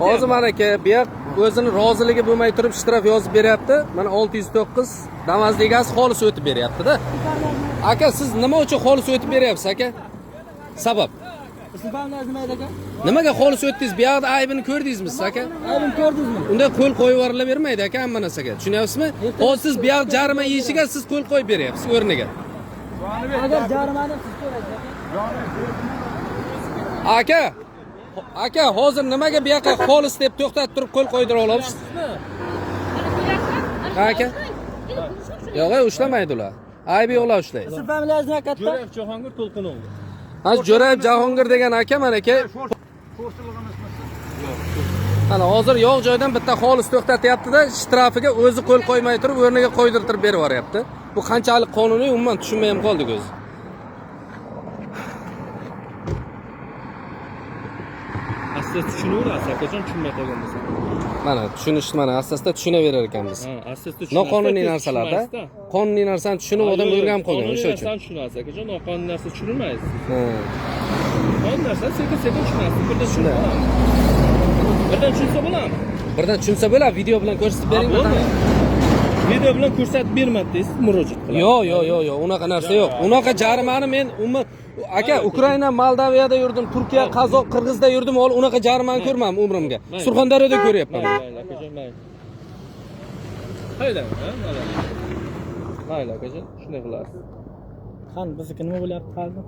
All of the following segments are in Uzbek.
Hozir mana aka, bu yoq o'zini roziligi bo'lmay turib shtraf yozib beryapti. Mana 609 Damas'ning egasi xolis o'tib beryapti-da. Aka, siz nima uchun xolis o'tib beryapsiz aka? Sabab. Ism familiyangiz nima edi aka? Nimaga xolis o'tdingiz? Bu yoqda aybini ko'rdingizmi siz aka? Aybini ko'rdingizmi? Unda qo'l qo'yib yuborilavermaydi aka hamma narsaga. Tushunyapsizmi? Hozir siz bu yoq jarima yeyishiga siz qo'l qo'yib beryapsiz o'rniga. Agar jarimani siz ko'rasiz aka. Aka, aka hozir nimaga bu yoqqa xolis deb to'xtatib turib qo'l qo'ydira olasiz? Aka. Yo'q, ushlamaydi ular. Aybi yo'qlar ushlaydi. Ism familiyangiz nima katta? Jo'rayev Jahongir To'lqinov. Ha, Jo'rayev Jahongir degan aka mana aka. Mana hozir yo'q joydan bitta xolis to'xtatyapti-da, shtrafiga o'zi qo'l qo'ymay turib o'rniga qo'ydirtirib berib yuboryapti. Bu qanchalik qonuniy umuman tushunmay ham qoldik o'zi. Aslida tushunaverasiz, akajon tushunmay qolgan bo'lsa. Mana tushunish mana asosda tushunaverar ekanmiz. Ha, aslida tushunasiz. Noqonuniy narsalarda qonuniy narsani tushunib odam o'rganib qolgan o'sha uchun. Narsani tushunasiz, akajon, noqonuniy narsa tushunilmaysiz. Ha. Qonuniy narsani sekin-sekin tushunasiz, birdan tushunib bo'ladimi? Birdan tushunsa bo'ladimi? Birdan tushunsa bo'ladi, video bilan ko'rsatib bering. Ha, bo'ldi. Video bilan ko'rsatib bermadi deysiz, murojaat qiladi. Yo'q, yo'q, yo'q, yo'q, unaqa narsa yo'q. Unaqa jarimani men umuman aka Ukraina, Moldaviyada yurdim, Turkiya, Qozoq, Qirg'izda yurdim, hali unaqa jarimani ko'rmadim umrimga. Surxondaryoda ko'ryapman. Mayli, mayli, akajon, mayli. Haydang, ha, mayli. Mayli, akajon, shunday qilasiz. Qani bizniki nima bo'lyapti hozir?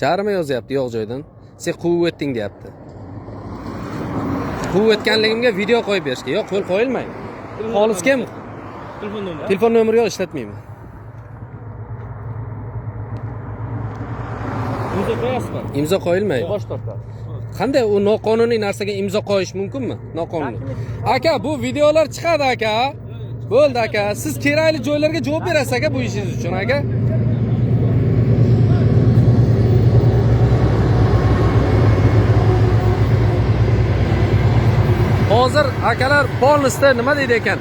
Jarima yozyapti yo'q joydan. Sen quvib o'tding deyapti. Quvib o'tganligimga video qo'yib berishga. Yo'q, qo'l qo'yilmaydi. Xolis kim? Telefon nomeri. Telefon nomeri yo'q, ishlatmayman. Imzo qo'yasizmi? Imzo qo'yilmaydi. Bosh tortadi. Qanday u noqonuniy narsaga imzo qo'yish mumkinmi? Noqonuniy. Aka, bu videolar chiqadi aka. Bo'ldi aka. Siz kerakli joylarga javob berasiz aka bu ishingiz uchun aka. Hozir akalar polnisda nima deydi ekan?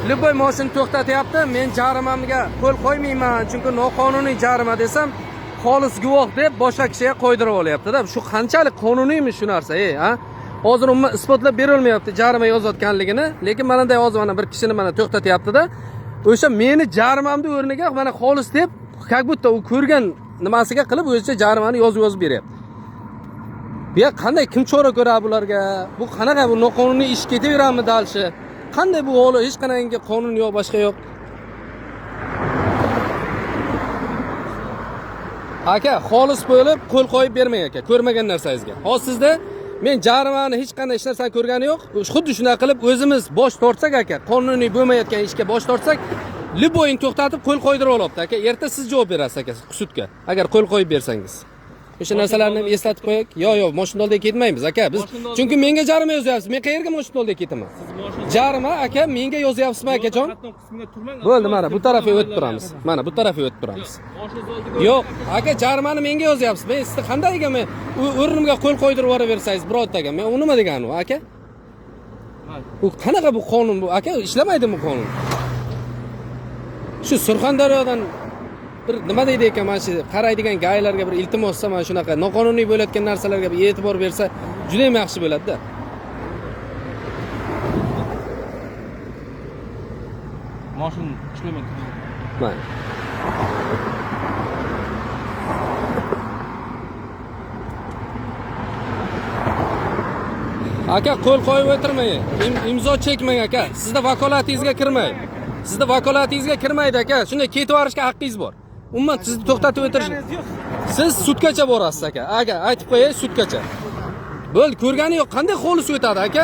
Любой mashina to'xtatyapti, men jarimamga qo'l qo'ymayman, chunki noqonuniy jarima desam, xolis guvoh deb boshqa kishiga qo'ydirib olyapti-da. Shu qanchalik qonuniymi shu narsa, ey, ha? Hozir umuman isbotlab berolmayapti jarima yozayotganligini, lekin mananday hozir mana bir kishini mana to'xtatyapti-da. O'sha meni jarimamni o'rniga mana xolis deb, как будто u ko'rgan nimasiga qilib o'zicha jarimani yozib-yozib beryapti. Bu yoq qanday kim chora ko'radi bularga? Bu qanaqa bu noqonuniy ish ketaveradimi dalshi? Qanday bu holi hech qanaqangi qonun yo'q, boshqa yo'q. Aka, xolis bo'lib qo'l qo'yib bermang aka, ko'rmagan narsangizga. Hozir sizda men jarimani hech qanday hech narsani ko'rgani yo'q. Xuddi shunaqa qilib o'zimiz bosh tortsak aka, qonuniy bo'lmayotgan ishga bosh tortsak, любойni to'xtatib qo'l qo'ydirib olyapti aka. Erta siz javob berasiz aka sudga. Agar qo'l qo'yib bersangiz. O'sha narsalarni ham eslatib qo'yaylik. Yo'q, yo'q, mashina oldiga ketmaymiz aka. Biz Mashina oldiga- chunki menga jarima yozyapsiz. Men qayerga mashina oldiga ketaman? Siz mashina Jarima aka menga yozyapsizmi akajon? Qatnov qismiga turmang. Bo'ldi, mana bu tarafga o'tib turamiz. Mana bu tarafga o'tib turamiz. Moshingiz oldiga Yo'q, aka jarimani menga yozyapsiz. Men sizni qandayga men o'rnimga qo'l qo'ydirib yuboraversangiz birortaga. Men u nima degani u aka? Mayli. Bu qanaqa bu qonun bu aka? Ishlamaydimi bu qonun? Shu Surxondaryodan bir nima deydi ekan mana shu qaraydigan gaylarga bir iltimosda mana shunaqa noqonuniy bo'layotgan narsalarga bir e'tibor bersa juda ham yaxshi bo'ladi-da. Moshin ishlamay turadi. Mayli. Aka qo'l qo'yib o'tirmang. Imzo chekmang aka. Sizni vakolatingizga kirmaydi. Sizni vakolatingizga kirmaydi aka. Shunday ketib yuborishga haqqingiz bor. Umuman sizni to'xtatib o'tirish. Siz sudgacha borasiz aka. Aka, aytib qo'yay, sudgacha. Bo'ldi, ko'rgani yo'q. Qanday xolis o'tadi aka?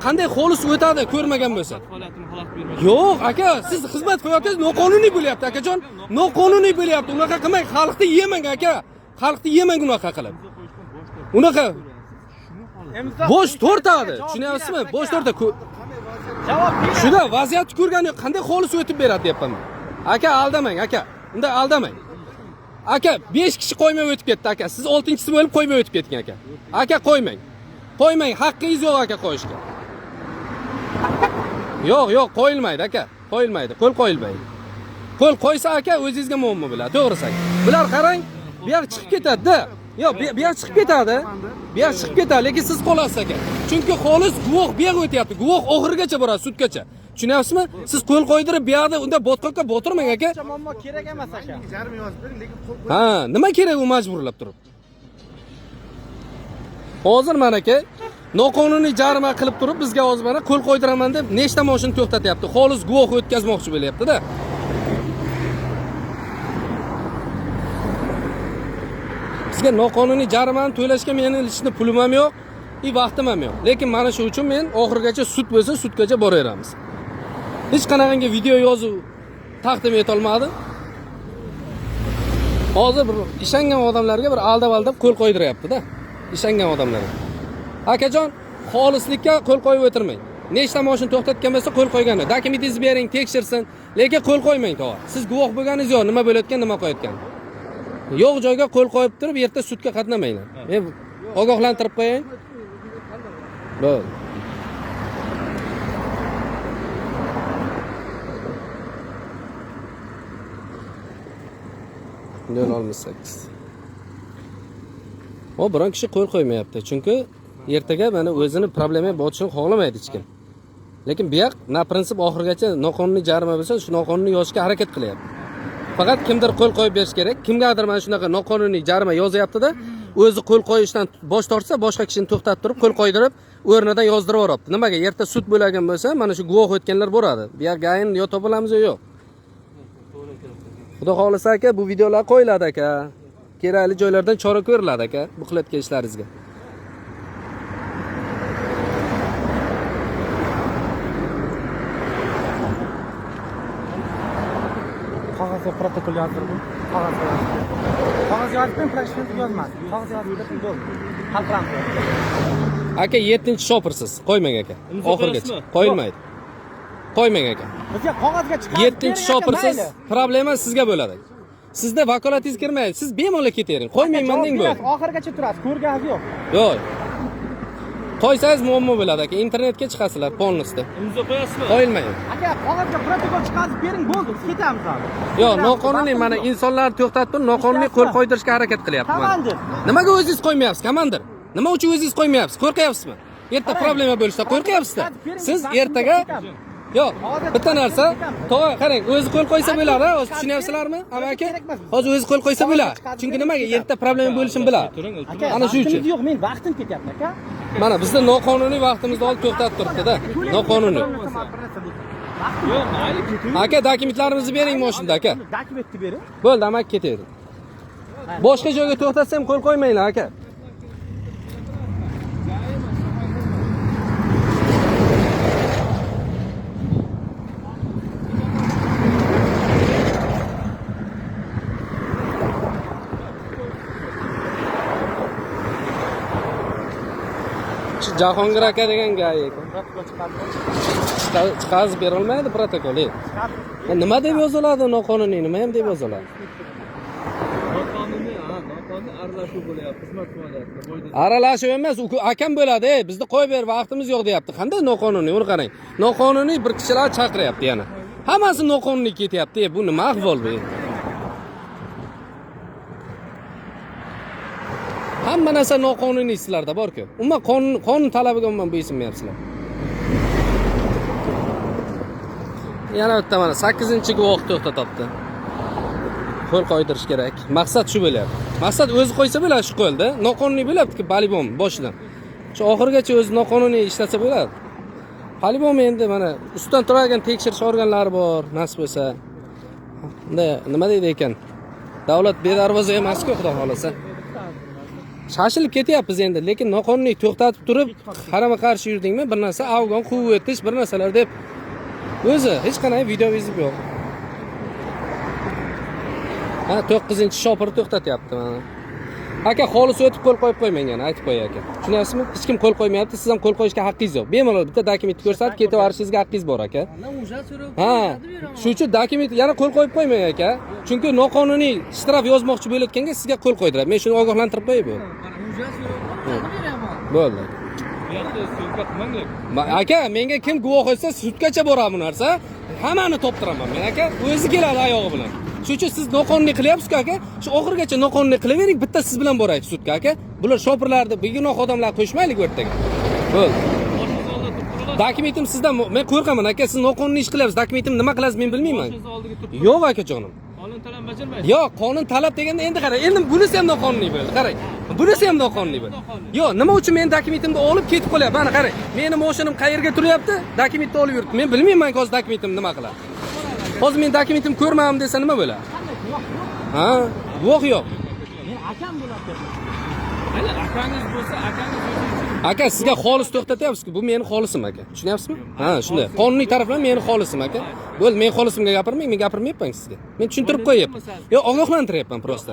Qanday xolis o'tadi ko'rmagan bo'lsa? Faoliyatini xalaqit bermaydi. Yo'q aka, siz xizmat qilyapsiz, noqonuniy bo'lyapti akajon. Noqonuniy bo'lyapti. Unaqa qilmang, xalqni yemang aka. Xalqni yemang unaqa qilib. Unaqa bosh tortadi. Tushunyapsizmi? Bosh tortadi. Javob berasiz. Shuda vaziyatni ko'rgani yo'q. Qanday xolis o'tib beradi deyapman. Aka aldamang aka. Unda aldamang. Aka 5 kishi qo'ymay o'tib ketdi aka. Siz 6-chisi bo'lib qo'ymay o'tib ketgan aka. Aka qo'ymang. Qo'ymang, haqqingiz yo'q aka qo'yishga. Yo'q, yo'q, qo'yilmaydi aka. Qo'yilmaydi, qo'l qo'yilmaydi. Qo'l qo'ysa aka o'zingizga muammo bo'ladi, to'g'risi aka. Bular qarang, bu yoq chiqib ketadi-da. Yo'q, bu yoq chiqib ketadi. Bu yoq chiqib ketadi, lekin siz qolasiz aka. Chunki xolis guvoh bu yoqqa o'tyapti. Guvoh oxirigacha boradi, sudgacha. Tushunyapsizmi? Siz qo'l qo'ydirib bu yoqda unda botqoqqa botirmang aka. Muammo kerak emas aka. Jarima yozib bering, lekin qo'l Ha, nima kerak u majburlab turib? Hozir mana aka noqonuniy jarima qilib turib bizga hozir mana qo'l qo'ydiraman deb nechta mashina to'xtatyapti. Xolis guvoh o'tkazmoqchi bo'lyapti-da. Bizga noqonuniy jarimani to'lashga meni ishni pulim ham yo'q, i vaqtim ham yo'q. Lekin mana shu uchun men oxirigacha sud bo'lsa sudgacha boraveramiz. Hech qanaqangi video yozuv taqdim eta olmadim. Hozir bir ishongan odamlarga bir aldab-aldab qo'l qo'ydiryapti-da. Ishongan odamlarga. Akajon, xolislikka qo'l qo'yib o'tirmang. Nechta mashina to'xtatgan bo'lsa qo'l qo'ygani. Dokumentingizni bering, tekshirsin, lekin qo'l qo'ymang tog'a. Siz guvoh bo'lganingiz yo'q, nima bo'layotgan, nima qo'yayotgan. Yo'q joyga qo'l qo'yib turib, erta sudga qatnamanglar. Men ogohlantirib qo'yay. Bo'ldi. 0.68. O biron kishi qo'l qo'ymayapti. Chunki ertaga mana o'zini problemaga botishini xohlamaydi hech kim. Lekin bu yoq na prinsip oxirigacha noqonuniy jarima bo'lsa, shu noqonuniy yozishga harakat qilyapti. Faqat kimdir qo'l qo'yib berish kerak. Kimgadir mana shunaqa noqonuniy jarima yozyapti-da, o'zi qo'l qo'yishdan bosh tortsa, boshqa kishini to'xtatib turib, qo'l qo'ydirib, o'rnidan yozdirib yuboribdi. Nimaga? Erta sud bo'lgan bo'lsa, mana shu guvoh o'tganlar boradi. Bu yoq gayin yo topilamiz yo yo'q. Xudo xohlasa aka, bu videolar qo'yiladi aka. Kerakli joylardan chora ko'riladi aka, bu qilayotgan ishlaringizga. Qog'ozga protokol yozdirdim. Qog'ozga yozdim. Qog'oz yozib bering, proshimni yozmadim. Qog'oz yozib berdim, bo'ldi. Hal qilamiz. Aka, 7-shopirsiz. Qo'ymang aka. Imzo Oxirigacha. qo'yasizmi? Qo'yilmaydi. Qo'ymang aka. Bizga qog'ozga chiqarib 7-shopirsiz, problema sizga bo'ladi. Sizda vakolatingiz kirmaydi. Siz bemalol ketavering. Qo'ymayman deng bo'ldi. Oxirigacha turasiz, ko'rganingiz yo'q. Yo'q. Qo'ysangiz muammo bo'ladi aka. Internetga chiqasizlar polностью. Imzo qo'yasizmi? Qo'yilmaydi. Aka, qog'ozga protokol chiqarib bering, bo'ldi, biz ketamiz hozir. Yo'q, noqonuniy mana insonlarni to'xtatib turib, noqonuniy qo'l qo'ydirishga harakat qilyapti mana. Komandir. Nimaga o'zingiz qo'ymayapsiz, komandir? Nima uchun o'zingiz qo'ymayapsiz? Qo'rqyapsizmi? Erta problema bo'lishdan qo'rqyapsiz-da. Siz ertaga Yo'q, bitta narsa, tog'a qarang, o'zi qo'l qo'ysa bo'ladi, hozir tushunyapsizlarmi? Amaki, hozir o'zi qo'l qo'ysa bo'ladi. Chunki nimaga erta problema bo'lishini biladi. Turing, iltimos. Aka, Ana shu uchun. vaqtimiz yo'q, men vaqtim ketyapti, aka. Mana bizda noqonuniy vaqtimizni olib to'xtatib turibdi-da. Noqonuniy. Yo'q, mayli ketavering. Aka, dokumentlarimizni bering mashinada, aka. Dokumentni bering. Bo'ldi, amaki ketavering. Boshqa joyga to'xtatsam qo'l qo'ymanglar, aka. Shu Jahongir aka degan gay ekan. Protokol chiqarib. Chiqarib berilmaydi protokol. Ey. Nima deb yoziladi noqonuniy, nima ham deb yoziladi? Noqonuniy, ha, noqonuniy aralashuv bo'lyapti, xizmat faoliyatida. Bo'yda Aralashuv emas, u akam bo'ladi, ey, bizni qo'yib ber, vaqtimiz yo'q deyapti. Qanday noqonuniy? Uni qarang. Noqonuniy bir kishilar chaqiryapti yana. Hammasi noqonuniy ketyapti. Ey, bu nima ahvol bu? Hamma narsa noqonuniy sizlarda bor-ku. Umuman qonun talabiga umuman bo'ysunmayapsizlar. Yana bitta mana 8-guvoh to'xtatibdi. Qo'l qo'ydirish kerak. Maqsad shu bo'lyapti. Maqsad o'zi qo'ysa bo'ladi shu qo'lda. Noqonuniy bo'lyapti-ku polibom boshidan. Shu oxirigacha o'zi noqonuniy ishlasa bo'ladi. Polibom endi mana ustidan turadigan tekshirish organlari bor, nasib bo'lsa. Unda nima deydi ekan? Davlat bedarvoza emas-ku, xudo xolasa. Shashilib ketyapmiz endi, lekin noqonuniy to'xtatib turib, qarama-qarshi yurdingmi, bir narsa afg'on quvib o'tish, bir narsalar deb o'zi hech qanday video vizib yo'q. Ha, 9-shopir to'xtatyapti mana. Aka, xolis o'tib qo'l qo'yib qo'ymang yana, aytib qo'yay aka. Tushunyapsizmi? Hech kim qo'l qo'ymayapti, siz ham qo'l qo'yishga haqqingiz yo'q. Bemalol bitta dokumentni ko'rsatib ketaverishingizga haqqingiz bor aka. Ha, shu uchun dokument yana qo'l qo'yib qo'ymang aka. Chunki noqonuniy shtraf yozmoqchi bo'layotganga sizga qo'l qo'ydiradi. Men shuni ogohlantirib qo'yay bu. Bo'ldi. Bu yoqda syomka qilmanglar. Aka, menga kim guvoh bo'lsa, sudgacha boradi bu narsa. Hammani toptiraman men aka. O'zi keladi oyog'i bilan. Shuning uchun siz noqonuniy qilyapsiz-ku aka. Shu oxirigacha noqonuniy qilavering, bitta siz bilan boraylik sudga aka. Bular shopirlarni, begunoh odamlar qo'shmaylik o'rtaga. Bo'ldi. Boshingiz oldida turib turadi. Dokumentim sizdan, men qo'rqaman aka, siz noqonuniy ish qilyapsiz. Dokumentim nima qilasiz men bilmayman. Boshingiz oldiga turib. Yo'q akajonim. Qonun talab bajarmaysiz. Yo'q, qonun talab deganda endi qarang, endi bunisi ham noqonuniy bo'ldi. Qarang. Bunisi ham noqonuniy bo'ldi. Yo'q, nima uchun meni dokumentimni olib ketib qolyapti? Mana qarang, meni mashinam qayerga turyapti? Dokumentni olib yuribdi. Men bilmayman hozir dokumentim nima qiladi. Hozir men dokumentim ko'rmadim desa nima bo'ladi? Ha, guvoh yo'q. Men akam bo'ladi. Mayli, akangiz bo'lsa, akangiz o'zi uchun Aka, sizga xolis to'xtatyapsiz-ku. Bu meni xolisim aka. Tushunyapsizmi? Ha, shunday. Qonuniy tarafdan meni xolisim aka. Bo'ldi, men xolisimga gapirmang, men gapirmayapman sizga. Men tushuntirib qo'yyapman. Yo'q, ogohlantiryapman просто.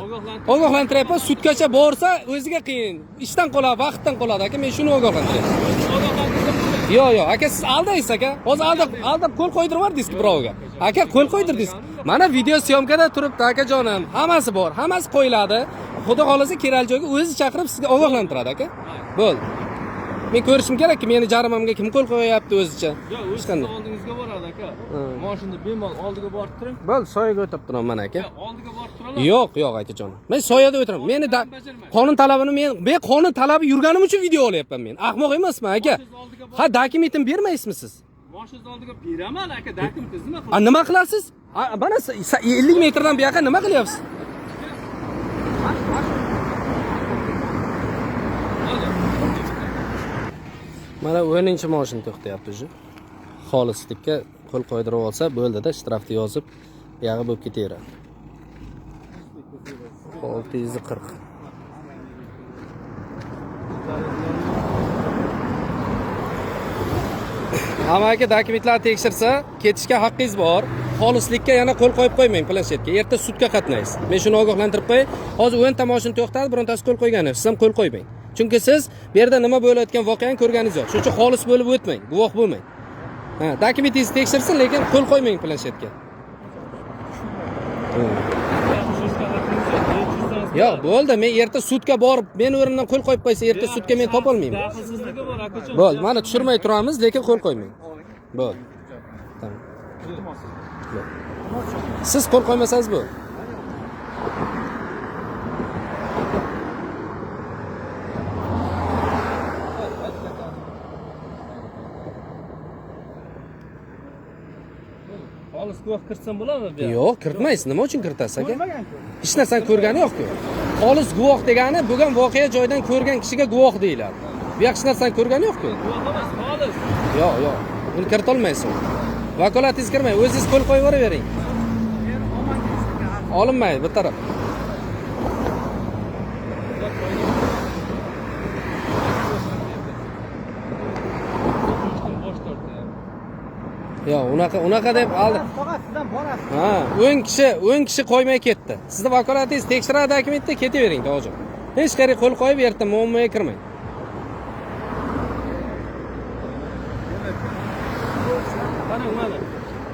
Ogohlantiryapman, sudgacha borsa o'ziga qiyin. Ishdan qoladi, vaqtdan qoladi aka. Men shuni ogohlantiryapman. ogohlantirsa bo'ladi. Yo'q, yo'q, aka siz aldaysiz aka. Hozir aldab, aldab qo'l qo'ydirib yubordingiz birovga. Aka, qo'l qo'ydirdingiz. Mana video syomkada turibdi akajonim. Hammasi bor, hammasi qo'yiladi. Xudo xolasa kerakli joyga o'zi chaqirib sizga ogohlantiradi aka. Bo'ldi. Men ko'rishim kerakki, meni jarimamga kim qo'l qo'yapti o'zicha. Yo'q, o'zi Hech qanday. sizni oldingizga boradi aka. Mashinani bemalol oldiga borib turing. Bo'ldi, soyaga o'tirib turaman mana aka. Yo'q, oldiga borib turadi. Yo'q, yo'q akajonim. Men soyada o'tiraman. Meni qonun talabini men qonun talabi yurganim uchun video olyapman men. Ahmoq emasman aka. Oldiga Ha, dokumentimni bermaysizmi siz? Boshingizni oldiga beraman aka, dokumentingizni nima A nima qilasiz? A, mana 50 metrdan bu yoqqa nima qilyapsiz? Mana 10-mashina to'xtayapti уже. Xolislikka qo'l qo'ydirib olsa bo'ldi-da, shtrafni yozib, buyog'i bo'lib ketaveradi. 640. Hamma aka dokumentlarni tekshirsa, ketishga haqqingiz bor. Xolislikka yana qo'l qo'yib qo'ymang planshetga. Erta sudga qatnaysiz. Men shuni ogohlantirib qo'yay. Hozir 10 ta mashina to'xtadi, birontasi qo'l qo'ygani yo'q. Siz ham qo'l qo'ymang. Chunki siz bu yerda nima bo'layotgan voqeani ko'rganingiz yo'q. Shuning uchun xolis bo'lib o'tmang, guvoh bo'lmang. Ha, dokumentingizni tekshirsin, lekin qo'l qo'ymang planshetga. Yo'q, bo'ldi. Men erta sudga borib, meni o'rnimdan qo'l qo'yib qo'ysa, erta sudga men topolmayman. Daxlsizligi bor akajon. Bo'ldi, mana tushirmay turamiz, lekin qo'l qo'ymang. Bo'ldi. Tamam. Bo'ldi. Siz qo'l qo'ymasangiz bo'ldi. Xolis guvoh kirtsam bo'ladimi bu yoqqa? Yo'q, kiritmaysiz. Nima uchun kiritasiz aka? Ko'rmagan-ku. Hech narsani ko'rgani yo'q-ku. Xolis guvoh degani bo'lgan voqea joyidan ko'rgan kishiga guvoh deyiladi. Bu yoq hech narsani ko'rgani yo'q-ku. Guvoh emas, xolis. Yo'q, yo'q. Uni kiritolmaysiz. Vakolatingiz kirmaydi. O'zingiz qo'l qo'yib yuboravering. Olinmaydi bir taraf. Bosh tortyapti. Yo'q, unaqa unaqa deb aldi. Tog'a, sizdan borasiz. Ha, 10 kishi, 10 kishi qo'ymay ketdi. Sizni vakolatingiz tekshiradi dokumentda ketavering, tog'ajon. Hech qayerga qo'l qo'yib erta muammoga kirmang. Qarang mana.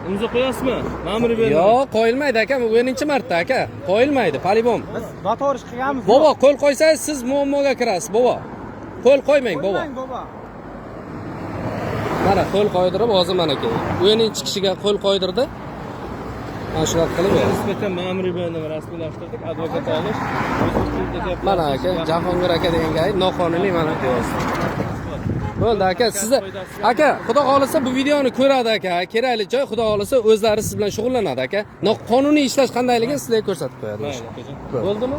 Imzo qo'yasizmi? Ma'muriy berdim. Yo'q, qo'yilmaydi aka, bu 10-marta aka. Qo'yilmaydi, polibom. Biz noto'g'ri ish qilganmiz. Bobo, qo'l qo'ysangiz siz muammoga kirasiz, bobo. Qo'l qo'ymang, bobo. Qo'ymang, bobo. Mana qo'l qo'ydirib, hozir mana aka. 10-kishiga qo'l qo'ydirdi. Mana shunaqa qilib Bunga berdi. nisbatan ma'muriy bayonnoma rasmiylashtirdik. Advokat olish. Mana aka, Jahongir aka deganga ayt, noqonuniy mana yozdi. Bo'ldi aka, sizni aka, xudo xolasa bu videoni ko'radi aka. Kerakli joy xudo xolasa o'zlari siz bilan shug'ullanadi aka. Noqonuniy ishlash qandayligini sizlarga ko'rsatib qo'yadi. Mayli, akajon. Bo'ldi. Bo'ldimi?